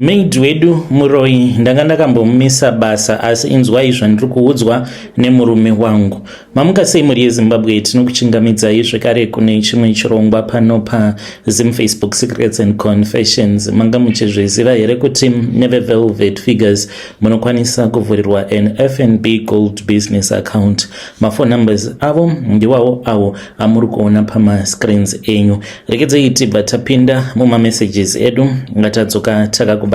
Maid wedu muroyi ndanga ndakambomumisa basa asi inzwai zvandiri kuudzwa nemurume wangu. Mamuka sei mhuri yeZimbabwe tinokuchingamidzai zvekare kune chimwe chirongwa pano paZim Facebook Secrets and Confessions. Manga muchizviziva here kuti neve Velvet Figures munokwanisa kuvhurirwa an FNB Gold Business Account. Mafone numbers avo ndiwawo awo amuri kuona pamascreens enyu. Rekedzei tibva tapinda mumamessages edu ngatadzoka takakubatirai.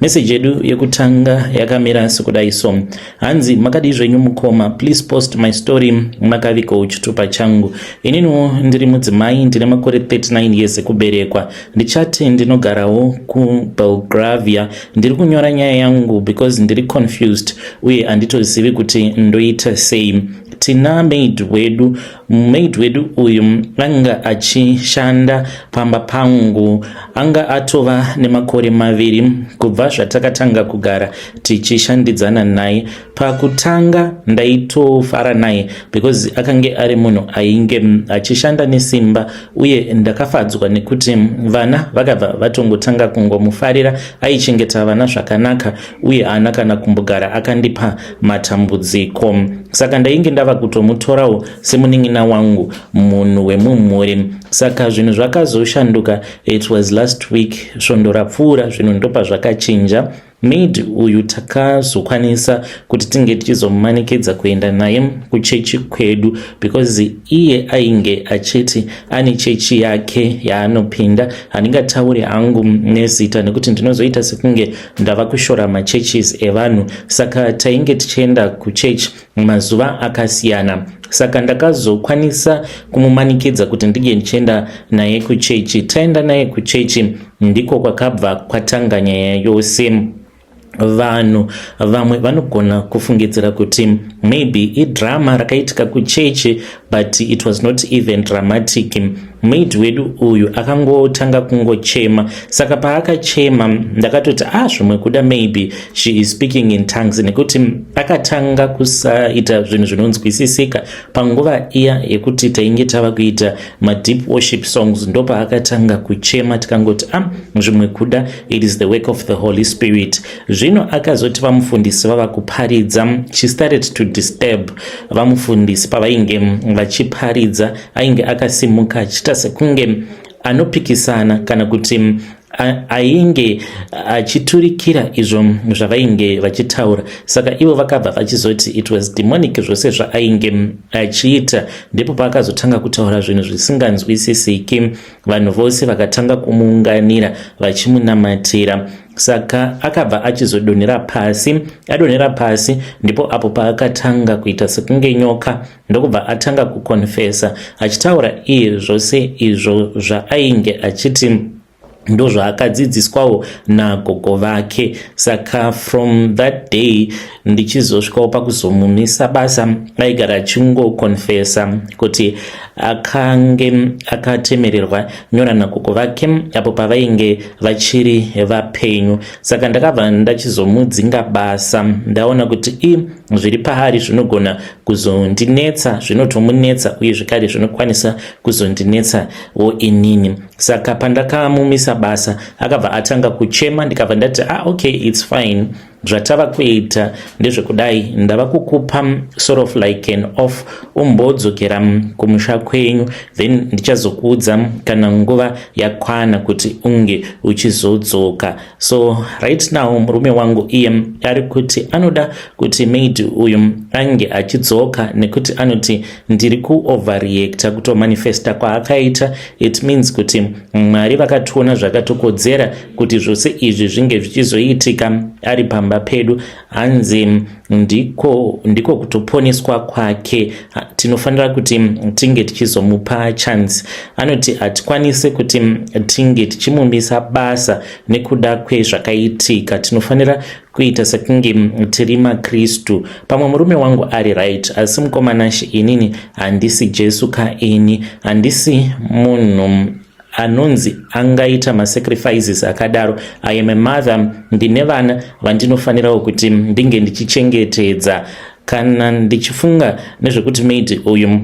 Message yedu yekutanga yakamira sekudai so. Hanzi makadii zvenyu mukoma, please post my story makavigawo chitupa changu. Ininiwo ndiri mudzimai ndine makore 39 years ekuberekwa. Ndichati ndinogarawo kuBelgravia. Ndiri kunyora nyaya yangu because ndiri confused uye handitozivi kuti ndoita sei. Tina maid wedu maid wedu uyu anga achishanda pamba pangu anga atova nemakore 2 kubva zvatakatanga kugara tichishandidzana naye. Pakutanga ndaitofara naye because akange ari munhu ainge achishanda nesimba uye ndakafadzwa nekuti vana vakabva vatongotanga kungomufarira. Aichengeta vana zvakanaka uye haana kana kumbogara akandipa matambudziko, saka ndainge ndava kutomutorawo semunin'ina wangu, munhu wemumhuri. Saka zvinhu zvakazoshanduka, it was last week, svondo rapfuura, zvinhu ndopa zvakachinja. Maid uyu takazokwanisa kuti tinge tichizomumanikidza kuenda naye kuchechi kwedu because iye ainge achiti ane chechi yake yaanopinda. Handingatauri hangu nezita nekuti ndinozoita sekunge ndava kushora machurches evanhu. Saka tainge tichienda kuchechi mazuva akasiyana, saka ndakazokwanisa kumumanikidza kuti ndinge ndichienda naye kuchechi. Taenda naye kuchechi ndiko kwakabva kwatanga nyaya yose. Vanhu vamwe vanogona kufungidzira kuti maybe idrama rakaitika kuchechi, but it was not even dramatic. Maid wedu uyu akangotanga kungochema, saka paakachema ndakatoti, "Ah, zvimwe kuda maybe she is speaking in tongues," nekuti akatanga kusaita zvinhu zvinonzwisisika panguva iya yekuti tainge tava kuita madeep worship songs. Ndopaakatanga kuchema, tikangoti, "Ah, zvimwe kuda it is the work of the Holy Spirit." Zvino akazoti vamufundisi vava kuparidza, she started to disturb vamufundisi pavainge vachiparidza. Ainge akasimuka achiita sekunge anopikisana kana kuti ainge achiturikira izvo zvavainge vachitaura, saka ivo vakabva vachizoti it was demonic zvose zvaainge achiita. Ndipo paakazotanga kutaura zvinhu zvisinganzwisisiki. Vanhu vose vakatanga kumuunganira vachimunamatira, saka akabva achizodonhera pasi. Adonhera pasi ndipo apo paakatanga kuita sekunge nyoka, ndokubva atanga kukonfesa achitaura iye zvose izvo zvaainge achiti ndozvaakadzidziswawo nagogo vake. Saka from that day ndichizosvikawo pakuzomumisa basa, aigara achingokonfesa kuti akange akatemererwa nyora nagogo vake apo pavainge vachiri vapenyu. Saka ndakabva ndachizomudzinga basa, ndaona kuti i zviri paari zvinogona kuzondinetsa, zvinotomunetsa uye zvekare zvinokwanisa kuzondinetsawo inini. Saka pandakamumisa basa akabva atanga kuchema, ndikabva ndati, "Ah, okay, it's fine. Zvatava kuita ndezvekudai, ndava kukupa sort of like an off, umbodzokera kumusha kwenyu, then ndichazokuudza kana nguva yakwana kuti unge uchizodzoka." So right now murume wangu iye ari kuti anoda kuti maid uyu ange achidzoka nekuti anoti ndiri kuoverreacta. Kutomanifesta kwaakaita, it means kuti Mwari vakationa zvakatokodzera kuti zvose izvi zvinge zvichizoitika ari pamba pedu. Hanzi ndiko kutoponeswa kwake, tinofanira kuti tinge tichizomupa chance. Anoti hatikwanisi kuti tinge tichimumisa basa nekuda kwezvakaitika, tinofanira kuita sekunge tiri maKristu. Pamwe murume wangu ari right, asi mukomanashi, inini handisi Jesu kaini, handisi munhu anonzi angaita masacrifices akadaro. I am a mother, ndine vana vandinofanirawo kuti ndinge ndichichengetedza. Kana ndichifunga nezvekuti maid uyu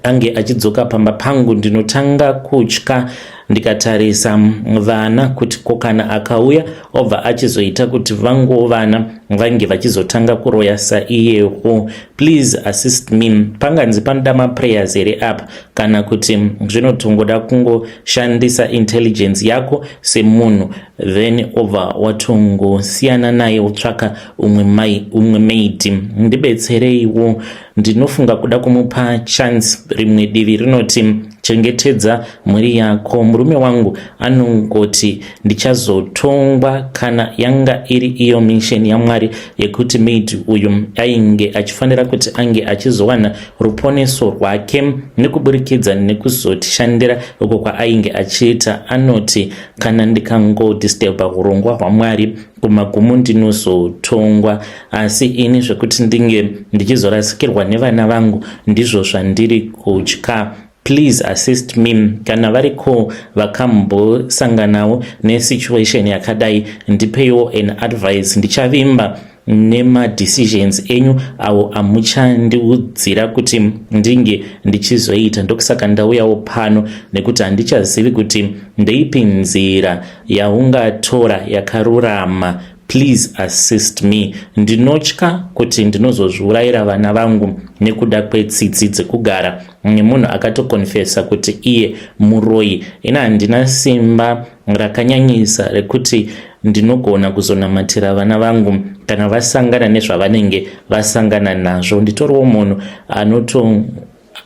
ange achidzoka pamba pangu, ndinotanga kutya. Ndikatarisa vana kuti ko kana akauya obva achizoita kuti vanguwo vana vange vachizotanga kuroya saiyewo. Please assist me, panganzi panoda maprayers here apa, kana kuti zvinotongoda kungoshandisa intelligence yako semunhu, then obva watongosiyana naye wotsvaka umwe mai, umwe maid? Ndibetsereiwo, ndinofunga kuda kumupa chance. Rimwe divi rinoti chengetedza mhuri yako. Murume wangu anongoti ndichazotongwa kana yanga iri iyo mission yaMwari yekuti maid uyu ainge achifanira kuti ange achizowana ruponeso rwake nekuburikidza nekuzotishandira uko kwaainge achiita. Anoti kana ndikangodisturba urongwa hwaMwari, kumagumo ndinozotongwa. Asi ini zvekuti ndinge ndichizorasikirwa nevana vangu ndizvo zvandiri kutya. Please assist me. Kana variko vakambosanganawo nesituation yakadai, ndipeiwo an advice. Ndichavimba nemadecisions enyu awo amuchandiudzira kuti ndinge ndichizoita. Ndokusaka ndauyawo pano, nekuti handichazivi kuti ndeipi nzira yaungatora yakarurama. Please assist me. Ndinotya kuti ndinozozviurayira vana vangu nekuda kwetsitsi dzekugara nemunhu akatokonfesa kuti iye muroyi. Ina handina simba rakanyanyisa rekuti ndinogona kuzonamatira vana vangu kana vasangana nezvavanenge vasangana nazvo. Nditoriwo munhu anoto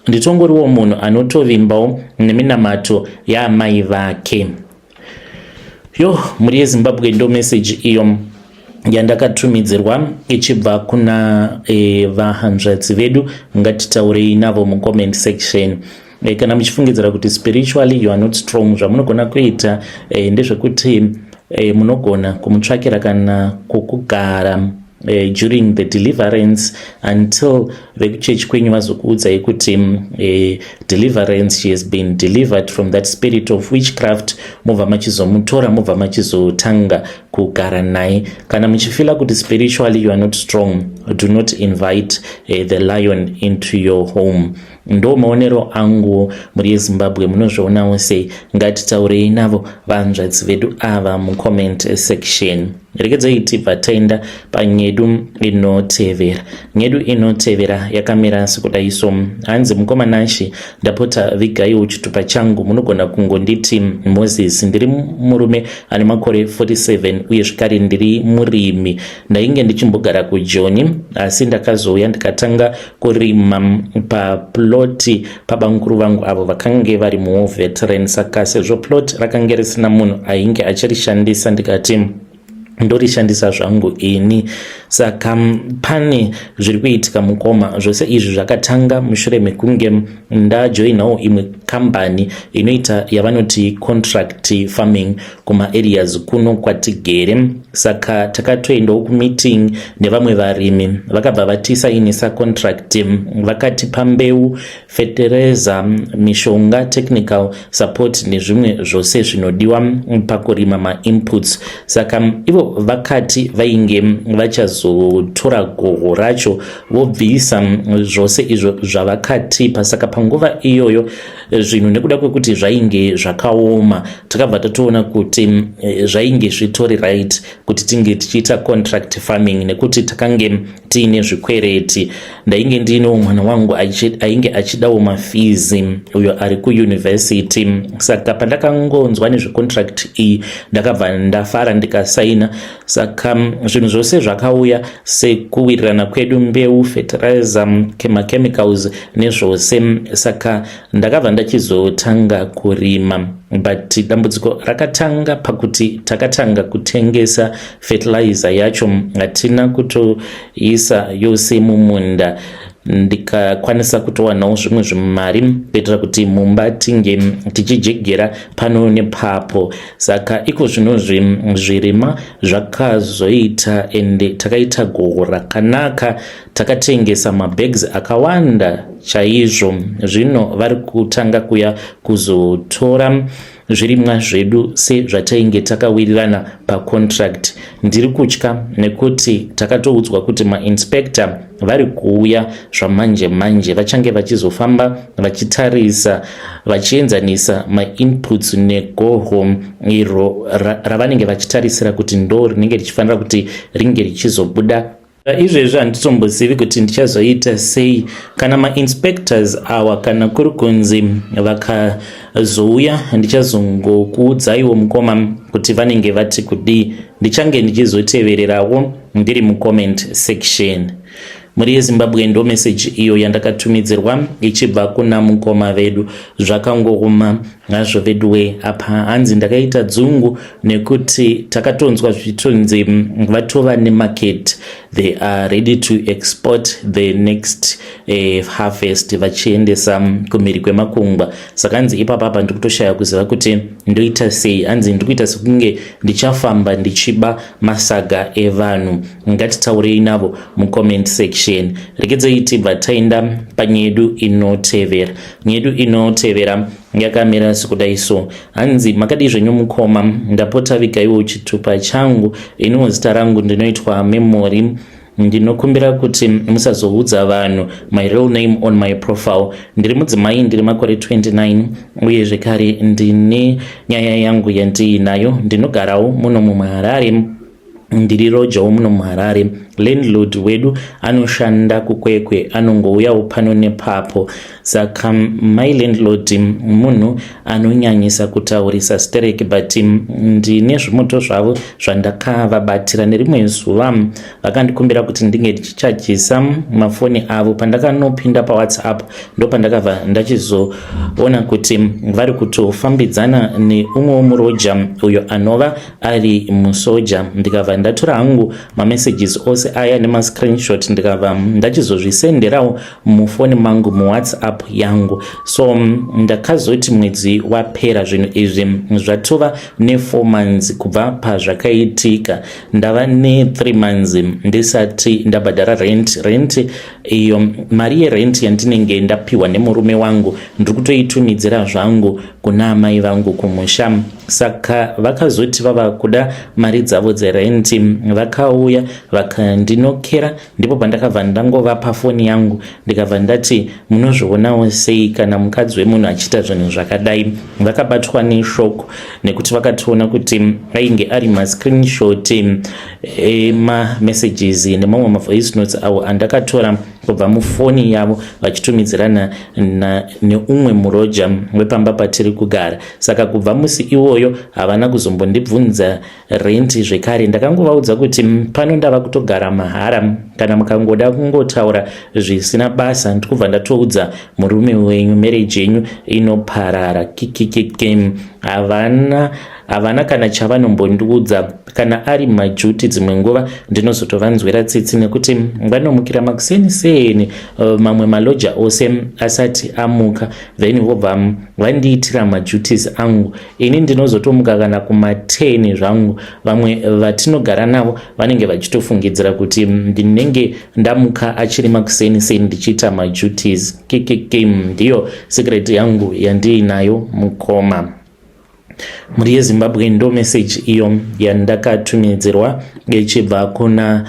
nditongoriwo munhu anotovimbawo neminamato yaamai vake. Yo, mhuri yeZimbabwe, ndo meseji iyo yandakatumidzirwa ichibva kuna vahanzvadzi vedu. Ngatitaurei navo mucomment section. Kana muchifungidzira kuti spiritually you are not strong, zvamunogona kuita ndezvekuti munogona kumutsvakira kana kwokugara during the deliverance until vekuchechi kwenyu vazokuudzai kuti deliverance, she has been delivered from that spirit of witchcraft. Mobva machizomutora, mobva machizotanga kugara naye. Kana muchifeela kuti spiritually you are not strong, do not invite the lion into your home. Ndo maonero angu, mhuri yeZimbabwe. Munozvionawo sei? Ngatitaurei navo vanzvadzi vedu ava mucomment section. Regedzai tibva taenda panyedu inotevera. Nyedu inotevera yakamira sekudai so. Hanzi, "Mukoma Nashi, ndapota vigaiwo chitupa changu, munogona kungonditi Moses. Ndiri murume ane makore 47 uye zvekare ndiri murimi. Ndainge ndichimbogara kuJoni, asi ndakazouya ndikatanga kurima paploti pabamukuru vangu avo vakange vari muwar veteran. Saka sezvo plot rakange risina munhu ainge achirishandisa, ndikati ndorishandisa zvangu ini. Saka pane zviri kuitika, mukoma. Zvose izvi zvakatanga mushure mekunge ndajoinawo imwe kambani inoita yavanoti contract farming kumaareas kuno kwatigere. Saka takatoendawo kumeeting nevamwe varimi, vakabva vatisainisa contract, vakatipa mbeu, fetereza, mishonga, technical support nezvimwe zvose zvinodiwa pakurima, mainputs. Saka ivo vakati vainge vachazotora gohwo racho vobvisa zvose izvo zvavakatipa. Saka panguva iyoyo zvinhu, nekuda kwekuti zvainge zvakaoma, takabva tatoona kuti zvainge zvitori right kuti tinge tichiita contract farming, nekuti takange tiine zvikwereti. Ndainge ndiinewo mwana wangu ainge achidawo mafees, uyo ari kuyunivhesiti. Saka pandakangonzwa nezvecontract iyi, ndakabva ndafara ndikasaina. Saka zvinhu zvose zvakauya sekuwirirana kwedu, mbeu, fertilizer, machemicals nezvose. Saka ndakabva ndachizotanga kurima, but dambudziko rakatanga pakuti takatanga kutengesa fertilizer yacho, hatina kutoisa yose mumunda. Ndikakwanisa kutowanawo zvimwe zvimari kuitira kuti mumba tinge tichijegera pano nepapo. Saka iko zvinozvi zvirima zvakazoita, ende takaita gohwo rakanaka, takatengesa mabags akawanda chaizvo. Zvino vari kutanga kuya kuzotora. zvirimwa zvedu sezvatainge takawirirana pacontract. Ndiri kutya nekuti takatoudzwa kuti mainspector vari kuuya zvamanje manje, vachange vachizofamba vachitarisa, vachienzanisa mainputs negoho iro ravanenge vachitarisira kuti ndo rinenge richifanira kuti ringe richizobuda. Izvezvi handitombozivi kuti ndichazoita sei kana mainspectors awa, kana kuri kunzi vakazouya, ndichazongokuudzaiwo mukoma kuti vanenge vati kudii. Ndichange ndichizotevererawo ndiri mucomment section. Mhuri yeZimbabwe, ndo meseji iyo yandakatumidzirwa ichibva kuna mukoma vedu. Zvakangooma hazvo veduwe. Apa hanzi ndakaita dzungu nekuti takatonzwa zvichitonzi vatova nemarket, they are ready to export the next harvest vachiendesa kumhiri kwemakungwa. Saka hanzi ipapa apa ndikutoshaya kuziva kuti ndoita sei. Hanzi ndikuita sekunge ndichafamba ndichiba masaga evanhu. Ngatitaurei navo mucomment section. Regedzei tibva taenda panyaya yedu inotevera. Nyaya yedu inotevera yakamira sekudai so. Hanzi, "Makadii zvenyu mukoma? Ndapota vigaiwo chitupa changu. Iniwo zita rangu ndinoitwa Memory. Ndinokumbira kuti musazoudza vanhu my real name on my profile. Ndiri mudzimai, ndiri makore 29, uye zvekare ndine nyaya yangu yandiinayo. Ndinogarawo muno muHarare, ndiri rojawo muno muHarare. Landlord wedu anoshanda kuKwekwe, anongouyawo pano nepapo. Saka my landlord munhu anonyanyisa kutaurisa sterek, but ndine zvimoto zvavo zvandakavabatira. Nerimwe zuva vakandikumbira kuti ndinge ndichichajisa mafoni avo. Pandakanopinda paWhatsApp, ndopandakabva ndachizoona kuti vari kutofambidzana neumwewo muroja uyo anova ari musoja. Ndikabva ndatora hangu mamessages ose aya nemascreenshot, ndikabva ndachizozvisenderawo mufoni mangu, muWhatsApp yangu. So ndakazoti mwedzi wapera, zvinhu izvi zvatova ne4 months kubva pazvakaitika, ndava ne3 months ndisati ndabhadhara rent. Rent iyo, mari yerent yandinenge ndapiwa nemurume wangu, ndiri kutoitumidzira zvangu kuna amai vangu kumusha. Saka vakazoti vava kuda mari dzavo dzerenti, vakauya vakandinokera. Ndipo pandakabva ndangovapa foni yangu, ndikabva ndati, 'Munozvionawo sei kana mukadzi wemunhu achiita zvinhu zvakadai?' Vakabatwa neshock nekuti vakatoona kuti ainge ari mascreenshot emamessages nemamwe mavoice notes avo andakatora kubva mufoni yavo vachitumidzirana neumwe muroja wepamba patiri kugara. Saka kubva musi iwoyo havana kuzombondibvunza renti zvekare. Ndakangovaudza kuti pano ndava kutogara mahara. Kana mukangoda kungotaura zvisina basa, ndikubva ndatoudza murume wenyu, marriage yenyu inoparara." Kikikiki, havana kana chavanombondiudza. Kana ari maduty, dzimwe nguva ndinozotovanzwira tsitsi nekuti vanomukira makuseni seni, mamwe maloja ose asati amuka, then vobva vandiitira maduties angu. Ini ndinozotomuka kana kuma10 zvangu. Vamwe vatinogara navo vanenge vachitofungidzira kuti ndinenge ndamuka achiri makuseni seni ndichiita maduties. Kikiki, ndiyo secret yangu yandiinayo mukoma." Mhuri yeZimbabwe, ndo meseji iyo yandakatumidzirwa ichibva kuna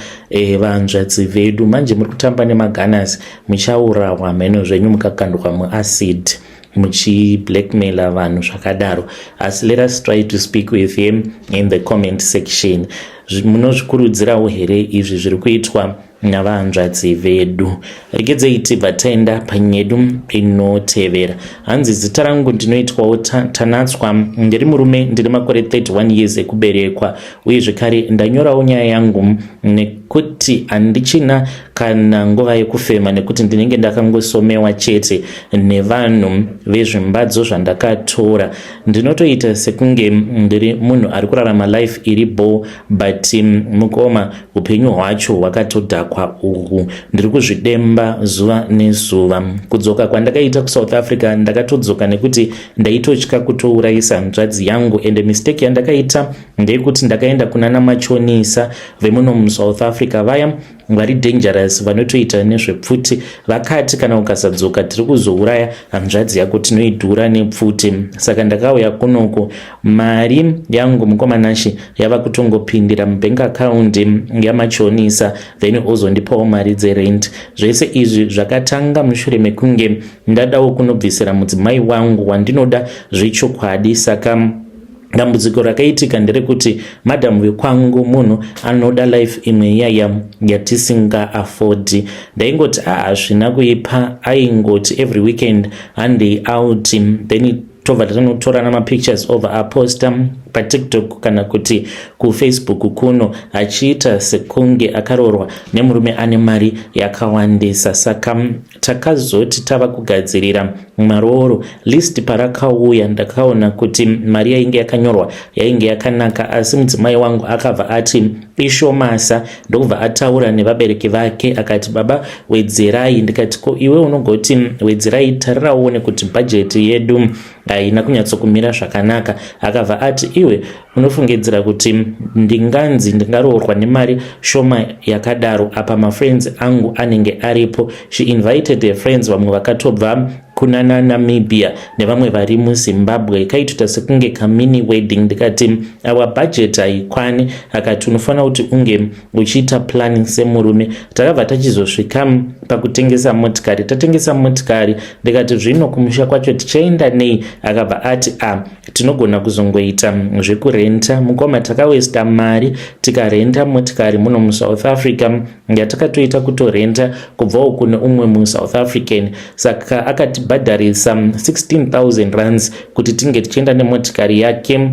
vanzvadzi vedu. Manje muri kutamba nemagunners, muchaurawa mheno zvenyu mukakandwa muacid muchiblackmaila vanhu zvakadaro. Asi let us try to speak with him in the comment section. Munozvikurudzirawo here izvi zviri kuitwa navanzvadzi vedu? Regedzei tibva taenda panyedu inotevera. Hanzi, "Zita rangu ndinoitwawo Tanatswa, ndiri murume, ndiri makore 31 years ekuberekwa, uye zvekare ndanyorawo nyaya yangu nekuti handichina kana nguva yekufema, nekuti ndinenge ndakangosomewa chete nevanhu vezvimbadzo zvandakatora. Ndinotoita sekunge ndiri munhu ari kurarama life iri bo, but mukoma, upenyu hwacho hwakatodhakwa uhu. Ndiri kuzvidemba zuva nezuva. Kudzoka kwandakaita kuSouth Africa, ndakatodzoka nekuti ndaitotya kutourayisa hanzvadzi yangu. Ende mistake yandakaita ndeyekuti ndakaenda kuna namachonisa vemuno muSouth Africa vaya. vari dangerous vanotoita nezvepfuti. Vakati kana ukasadzoka tiri kuzouraya hanzvadzi yako, tinoidhura nepfuti. Saka ndakauya kunoku, mari yangu, mukoma Nashe, yava kutongopindira mubank account yamachonisa, then ozondipawo mari dzerent. Zvese izvi zvakatanga mushure mekunge ndadawo kunobvisira mudzimai wangu wandinoda zvechokwadi. Saka dambudziko rakaitika nderekuti madhamu vekwangu munhu anoda life imwe yaya yatisingaaffordi. Ndaingoti a, hazvina kuipa. Aingoti every weekend handei out, then tobva tanotorana mapictures, obva aposta paTikTok kana kuti kuFacebook kuno, achiita sekunge akaroorwa nemurume ane mari yakawandisa. Saka takazoti tava kugadzirira marooro, list parakauya, ndakaona kuti mari yainge yakanyorwa yainge yakanaka, asi mudzimai wangu akabva ati ishomasa. Ndokubva ataura nevabereki vake, akati, "Baba, wedzerai." Ndikati, "Ko iwe unogoti wedzerai? Tarira uone kuti bhajeti yedu haina kunyatsokumira zvakanaka." Akabva ati, "Iwe unofungidzira kuti ndinganzi ndingaroorwa nemari shoma yakadaro? Apa mafriends angu anenge aripo." She invited her friends, vamwe vakatobva kunana Namibia nevamwe vari muZimbabwe. Kaitoita sekunge kamini wedding. Ndikati, "Our budget haikwani." Akati, "Unofanira kuti unge uchiita planning semurume." Takabva tachizosvika pakutengesa motikari. Tatengesa motikari, ndikati, "Zvino kumusha kwacho tichaenda nei?" Akabva ati, "A, tinogona kuzongoita zvekurenta." Mukoma, takawesta mari tikarenta motikari muno muSouth Africa, yatakatoita kutorenta kubvawo kune umwe muSouth African. Saka akatibhadharisa 16,000 rands kuti tinge tichienda nemotikari yake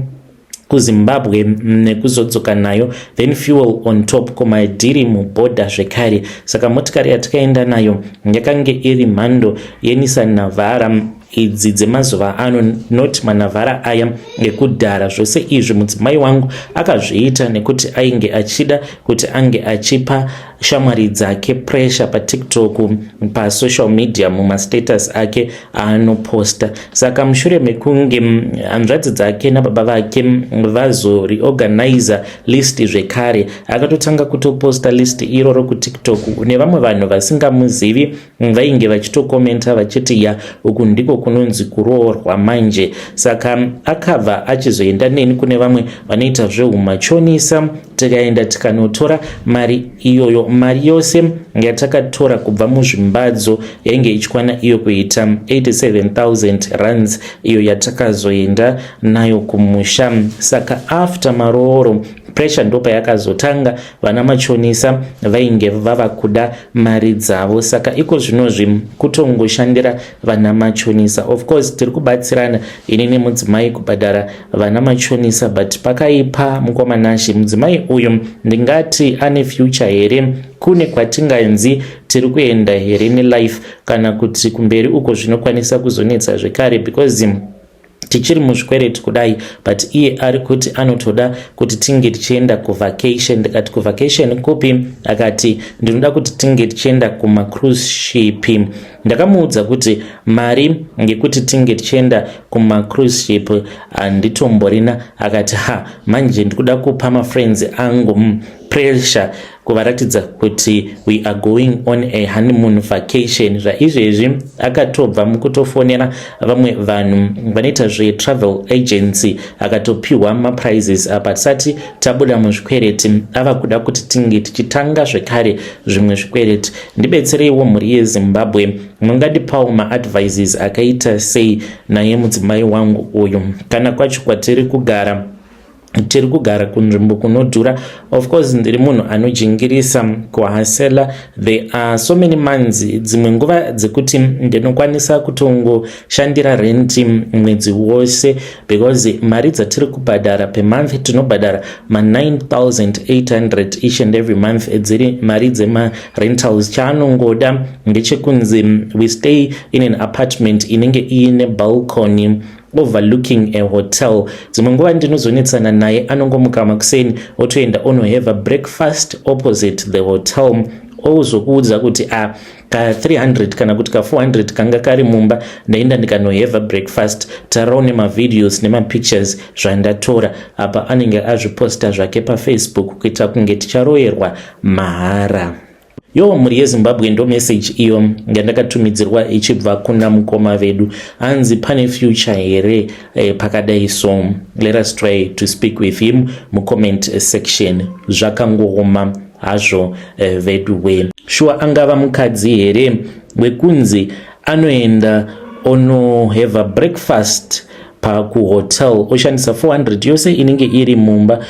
kuZimbabwe nekuzodzoka nayo, then fuel on top, kumadhiri mubhodha zvekare. Saka motikari yatakaenda nayo yakange iri mhando yeNissan Navara idzi dzemazuva ano, not maNavara aya ekudhara. Zvose izvi mudzimai wangu akazviita nekuti ainge achida kuti ange achipa shamwari dzake pressure paTikTok, pasocial media, mumastatus ake aanoposta. Saka mushure mekunge hanzvadzi dzake nababa vake vazoreorganiza list zvekare, akatotanga kutoposta list iroro kuTikTok, nevamwe vanhu vasingamuzivi vainge vachitokomenta vachiti, "Ya, uku ndiko kunonzi kuroorwa manje." Saka akabva achizoenda neni kune vamwe vanoita zvehumachonisa. Tikaenda tikanotora mari iyoyo. Mari yose yatakatora kubva muzvimbadzo yainge ichikwana iyo kuita 87,000 rands, iyo yatakazoenda nayo kumusha. Saka after marooro, pressure ndopayakazotanga. Vana machonisa vainge vava kuda mari dzavo. Saka iko zvinozvi kutongoshandira vana machonisa. Of course tiri kubatsirana ini nemudzimai kubhadhara vana machonisa, but pakaipa, mukoma Nashe. Mudzimai uyu ndingati ane future here? Kune kwatinganzi tiri kuenda here nelife, kana kuti kumberi uko zvinokwanisa kuzonetsa zvekare, because tichiri muzvikwereti kudai? But iye ari kuti anotoda kuti tinge tichienda kuvacation. Ndikati, "Kuvacation kupi?" Akati, "Ndinoda kuti tinge tichienda kumacruise ship." Ndakamuudza kuti mari ngekuti tinge tichienda kumacruise ship handitomborina. Akati, "Ha, manje ndikuda kupa mafriends angu pressure, kuvaratidza kuti we are going on a honeymoon vacation." Zvaizvezvi akatobva mukutofonera vamwe vanhu vanoita zvetravel agency, akatopiwa maprices. Apa tisati tabuda muzvikwereti, ava kuda kuti tinge tichitanga zvekare zvimwe zvikwereti. Ndibetsereiwo, mhuri yeZimbabwe. Mungadipawo maadvices akaita sei naye mudzimai wangu uyu? Kana kwacho kwatiri kugara, tiri kugara kunzvimbo kunodhura. Of course ndiri munhu anojingirisa kuhustler. There are so many months, dzimwe nguva dzekuti ndinokwanisa kutongoshandira renti mwedzi wose, because mari dzatiri kubhadhara pemonth, tinobhadhara ma9800 each and every month, dziri mari dzemarentals. Chaanongoda ndechekunzi we stay in an apartment inenge iine balcony overlooking a hotel. Dzimwe nguva ndinozonetsana naye, anongomuka makuseni otoenda onohave breakfast opposite the hotel, ozokuudza kuti a, ka300 kana kuti ka400 kanga kari mumba, ndaenda ndikanohave breakfast, tarawo nemavideos nemapictures zvandatora. Apa anenge azviposta zvake paFacebook, kuita kunge ticharoyerwa mahara. Yo, mhuri yeZimbabwe, ndo message iyo yandakatumidzirwa ichibva kuna mukoma vedu. Hanzi pane future here pakadai? So let us try to speak with him mucomment section. Zvakangooma hazvo vedu we. Shuwa, angava mukadzi here wekunzi anoenda onohave breakfast pakuhotel, oshandisa 400 yose inenge iri mumba,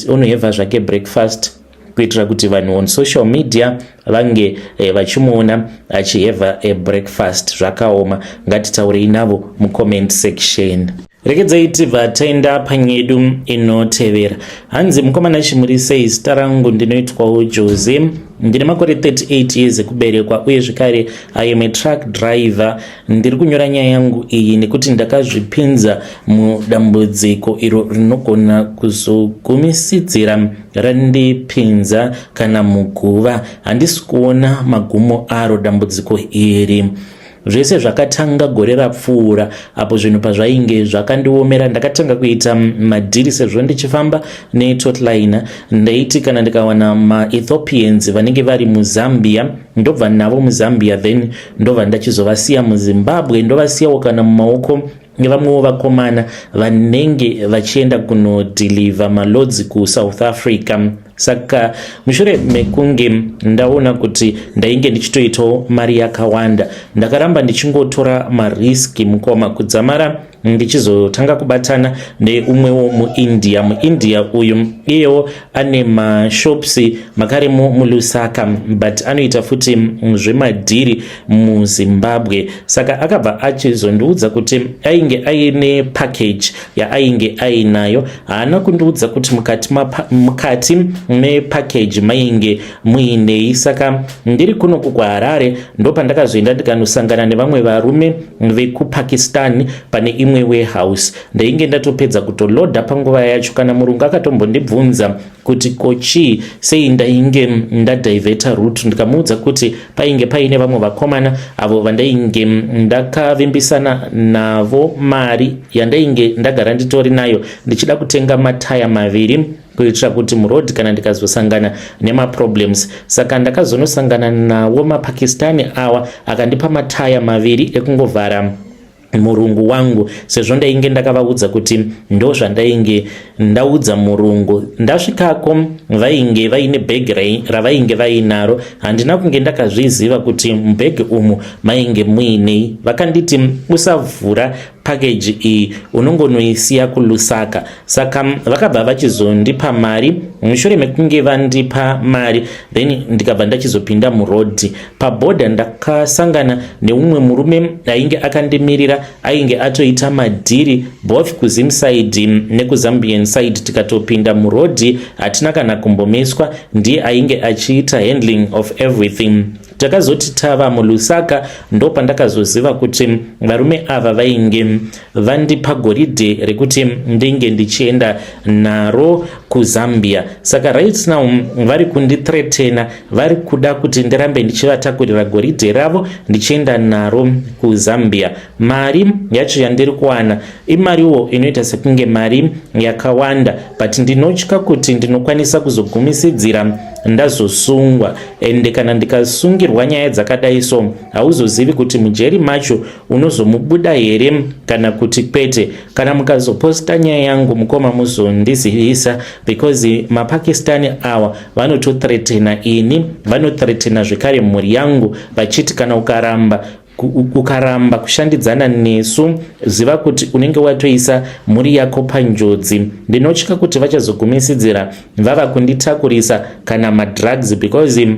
onohevha zvake breakfast kuitira kuti vanhu on social media vange vachimuona achihevha breakfast? Zvakaoma. Ngatitaurei navo mucomment section. Rekedzai tibva taenda panyedu inotevera. Hanzi, "Mukomana, chimuri sei? Zita rangu ndinoitwawo Jose, ndine makore 38 years ekuberekwa, uye zvekare I am a truck driver. Ndiri kunyora nyaya yangu iyi nekuti ndakazvipinza mudambudziko iro rinogona kuzogumisidzira randipinza kana muguva. Handisi kuona magumo aro dambudziko iri. Zvese zvakatanga gore rapfuura, apo zvinhu pazvainge zvakandiomera. Ndakatanga kuita madhiri sezvo ndichifamba netautliner. Ndaiti kana ndikawana maEthiopians vanenge vari muZambia, ndobva navo muZambia, then ndobva ndachizovasiya muZimbabwe, ndovasiyawo kana mumaoko nevamwewo vakomana vanenge vachienda kunodhilivha maloads kuSouth Africa. Saka mushure mekunge ndaona kuti ndainge ndichitoitawo mari yakawanda, ndakaramba ndichingotora marisks, mukoma, kudzamara ndichizotanga kubatana neumwewo muIndia. MuIndia uyu iyewo ane mashops makaremo muLusaka, but anoita futi zvemadhiri muZimbabwe. Saka akabva achizondiudza kuti ainge aine package yaainge ainayo. Haana kundiudza kuti mukati mepackage mainge muinei. Saka ndiri kunoku kuHarare, ndopandakazoenda ndikanosangana nevamwe varume vekuPakistan pane imwe warehouse. Ndainge ndatopedza kutolodha panguva yacho. Kana murungu akatombondibvunza kuti kochii, sei ndainge ndadhaivheta route, ndikamuudza kuti painge paine vamwe vakomana avo vandainge ndakavimbisana navo mari yandainge ndagara nditori nayo, ndichida kutenga mataya maviri kuitira kuti murodhi kana ndikazosangana nemaproblems. Saka ndakazonosangana nawo maPakistani awa, akandipa mataya maviri ekungovhara murungu wangu, sezvo ndainge ndakavaudza kuti ndo zvandainge ndaudza murungu. Ndasvikako, vainge vaine bhegi ravainge vainaro. Handina kunge ndakazviziva kuti mubhegi umu mainge muinei. Vakanditi, 'Usavhura package iyi, unongonoisiya kuLusaka.' Saka vakabva vachizondipa mari. Mushure mekunge vandipa mari, then ndikabva ndachizopinda murodhi. Pabhodha ndakasangana neumwe murume ainge akandimirira, ainge atoita madhiri both kuZim side nekuZambian side. Tikatopinda murodhi, hatina kana kumbomiswa. Ndiye ainge achiita handling of everything. Takazoti tava muLusaka, ndopandakazoziva kuti varume ava vainge vandipa goridhe rekuti ndinge ndichienda naro kuZambia. Saka right now vari kundithreatena, vari kuda kuti ndirambe ndichivatakurira goridhe ravo ndichienda naro kuZambia. Mari yacho yandiri kuwana imariwo inoita sekunge mari yakawanda, but ndinotya kuti ndinokwanisa kuzogumisidzira ndazosungwa. Ende kana ndikasungirwa nyaya dzakadai so, hauzozivi kuti mujeri macho unozomubuda here kana kuti kwete. Kana mukazoposta nyaya yangu, mukoma, muzondizivisa, because maPakistani awa vanotothreatena ini, vanothreatena zvekare mhuri yangu, vachiti kana ukaramba kushandidzana nesu, ziva kuti unenge watoisa mhuri yako panjodzi. Ndinotya kuti vachazogumisidzira vava kunditakurisa kana madrugs, because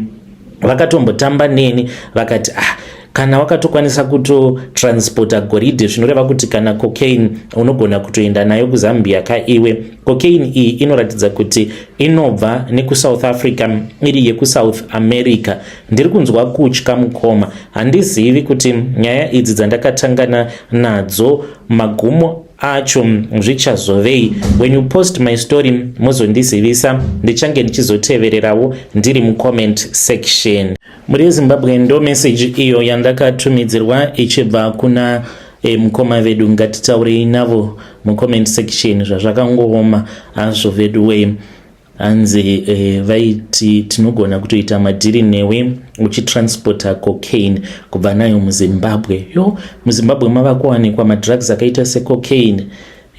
vakatombotamba neni vakati, 'Ah, kana wakatokwanisa kutotransporta goridhe, zvinoreva kuti kana cocaine unogona kutoenda nayo kuZambia kaiwe.' Cocaine iyi inoratidza kuti inobva nekuSouth Africa, iri yekuSouth America. Ndiri kunzwa kutya, mukoma. Handizivi kuti nyaya idzi dzandakatangana nadzo magumo acho zvichazovei. When you post my story, muzondizivisa, ndichange ndichizotevererawo ndiri mucomment section." Muri yeZimbabwe, ndo meseji iyo yandakatumidzirwa ichibva kuna mukoma vedu. Ngatitaurei navo mucomment section. Zvazvakangooma hazvo vedu wei. Hanzi vaiti tinogona kutoita madhiri newe uchitransporta cocaine kubva nayo muZimbabwe. Yo, muZimbabwe mava kuwanikwa madrugs akaita secocaine.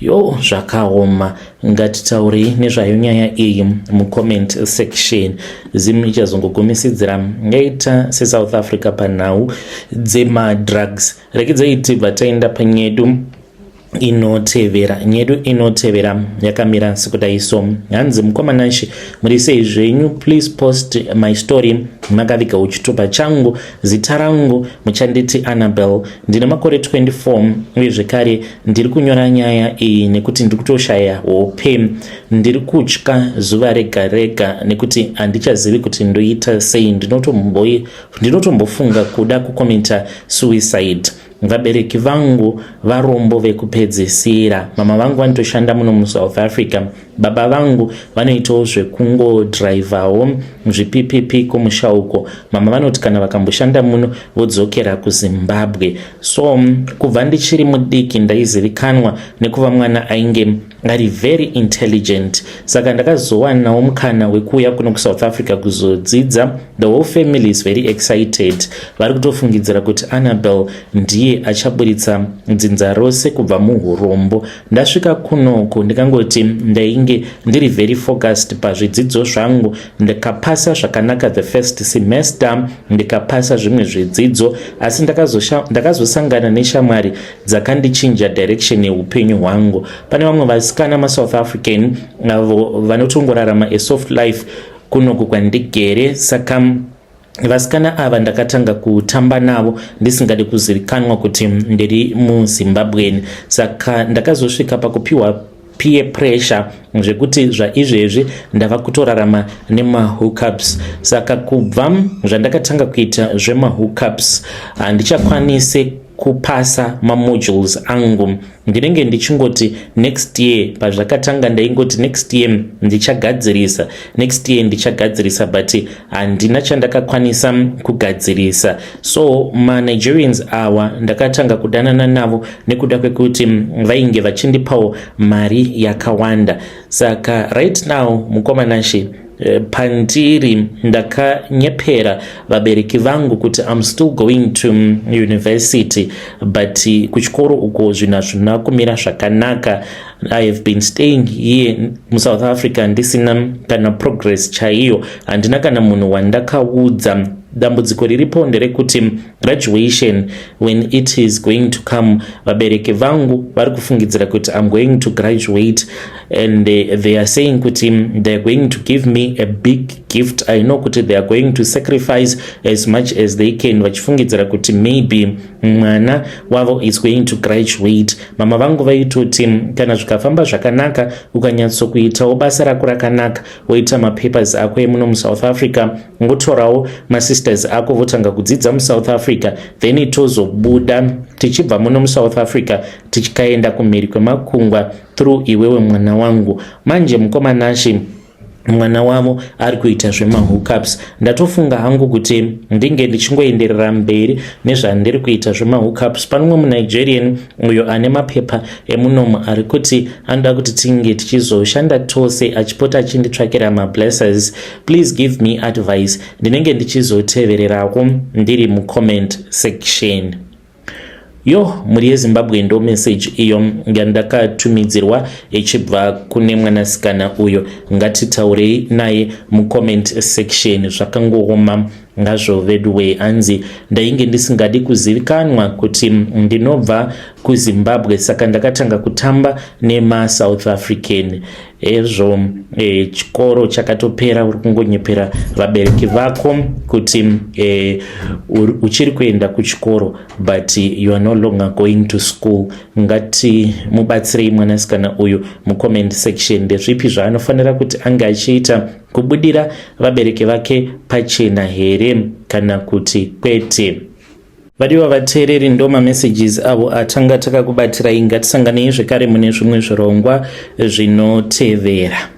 Yo, zvakaoma. Ngatitaurei nezvayo nyaya iyi mucomment section. Zim ichazongogumisidzira yaita seSouth Africa panhau dzemadrugs. Rekedzai tibva taenda panyedu inotevera. Nyedu inotevera yakamira sekudai so. Hanzi, "Mukoma Nashe, muri sei zvenyu? Please post my story makavigawo chitupa changu. Zita rangu muchanditi Annabel. Ndine makore 24 uye zvekare ndiri kunyora nyaya iyi nekuti ndiri kutoshaya hope. Ndiri kutya zuva rega rega nekuti handichazivi kuti ndoita sei. Ndinotombofunga kuda kucommita suicide. Vabereki vangu varombo vekupedzisira. Mama vangu vanotoshanda muno muSouth Africa. Baba vangu vanoitawo zvekungodhiraivhawo zviPPP kumusha uko. Mama vanoti kana vakamboshanda muno vodzokera kuZimbabwe. So kubva ndichiri mudiki ndaizivikanwa nekuva mwana ainge ari very intelligent, saka ndakazowanawo mukana wekuuya kuno kuSouth Africa kuzodzidza. The whole family is very excited. Vari kutofungidzira kuti Annabel ndiye achaburitsa dzinza rose kubva muurombo. Ndasvika kunoko ndikangoti ndainge ndiri very focused pazvidzidzo zvangu. Ndikapasa zvakanaka the first semester, ndikapasa zvimwe zvidzidzo, asi ndakazosangana neshamwari dzakandichinja direction yeupenyu hwangu. Pane vamwe vasikana maSouth African avo vanotongorarama a soft life kunoku kwandigere. Saka vasikana ava ndakatanga kutamba navo ndisingadi kuzivikanwa kuti ndiri muZimbabweni. Saka ndakazosvika pakupiwa peer pressure zvekuti zvaizvezvi ndava kutorarama nemahookups. Saka kubva zvandakatanga kuita zvemahookups, handichakwanisi kupasa mamodules angu. Ndinenge ndichingoti next year. Pazvakatanga ndaingoti next year ndichagadzirisa, next year ndichagadzirisa, but handina chandakakwanisa kugadzirisa. So maNigerians awa ndakatanga kudanana navo nekuda kwekuti vainge vachindipawo mari yakawanda. Saka right now, mukoma Nashe, pandiri ndakanyepera vabereki vangu kuti I'm still going to university, but kuchikoro uko zvinhu hazvina kumira zvakanaka. I have been staying here muSouth Africa ndisina kana progress chaiyo. Handina kana munhu wandakaudza. Dambudziko riripo nderekuti graduation, when it is going to come, vabereki vangu vari kufungidzira kuti I'm going to graduate and they are saying kuti they are going to give me a big gift. I know kuti they are going to sacrifice as much as they can, vachifungidzira kuti maybe mwana wavo is going to graduate. Mama vangu vaitoti kana zvikafamba zvakanaka, ukanyatsokuitawo basa rako rakanaka, woita mapapers ako emuno muSouth Africa, ngotorawo masisters ako votanga kudzidza muSouth Africa, then tozobuda tichibva muno muSouth Africa tichikaenda kumhiri kwemakungwa through iwewe mwana wangu. Manje, mukoma Nashe, mwana wavo ari kuita zvemahookups. Ndatofunga hangu kuti ndinge ndichingoenderera mberi nezvandiri kuita zvemahookups. Pane umwe muNigerian uyo ane mapepa emunomu ari kuti anoda kuti tinge tichizoshanda tose, achipota achinditsvakira mablessers. Please give me advice. Ndinenge ndichizotevererako ndiri mucomment section." Yo, mhuri yeZimbabwe, ndo message iyo yandakatumidzirwa ichibva kune mwanasikana uyo. Ngatitaurei naye mucomment section. Zvakangooma ngazvo veduwe. Anzi, "Ndainge ndisingadi kuzivikanwa kuti ndinobva kuZimbabwe, saka ndakatanga kutamba nemaSouth African. Ezvo chikoro chakatopera, uri kungonyepera vabereki vako kuti uchiri kuenda kuchikoro, but you are no longer going to school." Ngati mubatsirei mwanasikana uyu mucomment section. Ndezvipi zvaanofanira kuti ange achiita? Kubudira vabereki vake pachena here kana kuti kwete? Vadiwa vateereri, ndo mamessages avo atanga takakubatirai. Ngatisanganei zvekare mune zvimwe zvirongwa zvinotevera.